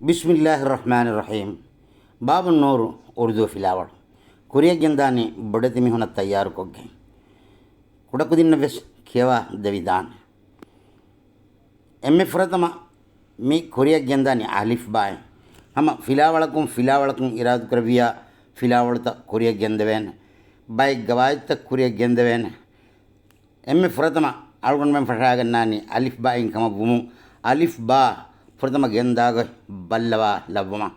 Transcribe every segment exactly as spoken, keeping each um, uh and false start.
ބިސްމިއްލާހި ރަޙްމާނި ރަޙީމް. ބާބުން ނޫރު އުރުދޫ ފިލާވަޅު. ކުރިއަށް ގެންދާނީ ބޮޑެތި މީހުނަށް ތައްޔާރުކޮށްގެން. ކުޑަކުދިންނަށް ވެސް ކިޔަވާ ދެވިދާނެ. އެންމެ ފުރަތަމަ މި ކުރިއަށް ގެންދާނީ އަލިފް ބާއިން. ހަމަ ފިލާވަޅަކުން ފިލާވަޅަކުން އިރާދަކުރެއްވިޔާ ފިލާވަޅުތައް ކުރިއަށް ގެންދެވޭނެ. ބައެއް ގަވާއިދުތައް ކުރިއަށް ގެންދެވޭނެ. އެންމެ ފުރަތަމަ އަޅުގަނޑުމެން ފަށާގަންނާނީ އަލިފް ބާއިން ކަމަށް ވުމުން، އަލިފް ބާ ފުރަތަމަ ގެންދާ ގޮތް ބައްލަވާ ލައްވަމާ.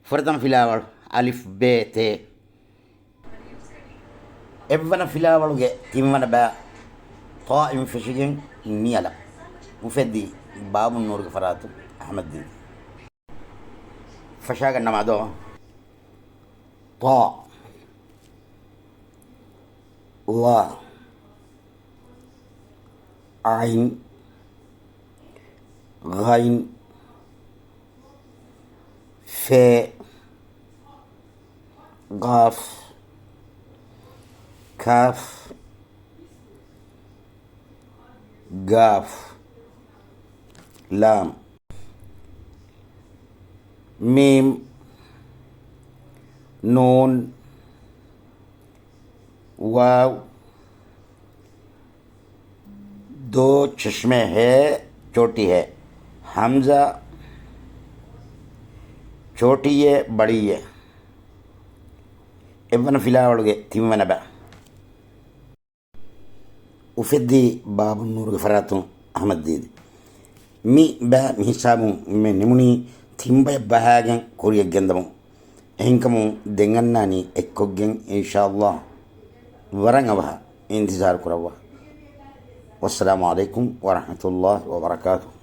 ފުރަތަމަ ފިލާވަޅު އަލިފް ބޭ ތޭ. އެއްވަނަ ފިލާވަޅުގެ ތިންވަނަ ބާ ޠާއިން ފެށިގެން ނިޔަލަ. އުފެއްދީ ބާބުން ނޫރުގެ ފަރާތުން އަޙްމަދު ދީދީ. ފަށާގަންނަމާ ދޯ. ޠާ، ޟާ، ޢައިން، ޣައިން، ފޭ، ޤާފް، ކާފް، ގާފް، ލާމް، މީމް، ނޫން، ވާވް، ދޯ، ޗަޝްމެ، ހޭ، ޗޯޓީ، ހޭ، ހަމްޒާ، ޗޯޓީއޭ، ބަޅީއޭ. އެއްވަނަ ފިލާވަޅުގެ ތިންވަނަ ބާ. އުފެއްދީ ބާބުން ނޫރުގެ ފަރާތުން އަޙްމަދު ދީދީ. މި ބާ މިހިސާބުން މި ނިމުނީ ތިން ބަޔަށް ބަހާގެން ކުރިއަށް ގެންދަމުން. އެހެންކަމުން ދެން އަންނާނީ އެއްކޮށްގެން، އިންޝާﷲ. ވަރަށް އަވަހަށް އިންތިޒާރު ކުރައްވާ. ވައްސަލާމު ޢަލައިކުމް ވަރަޙްމަތުﷲ ވަބަރަކާތުހު.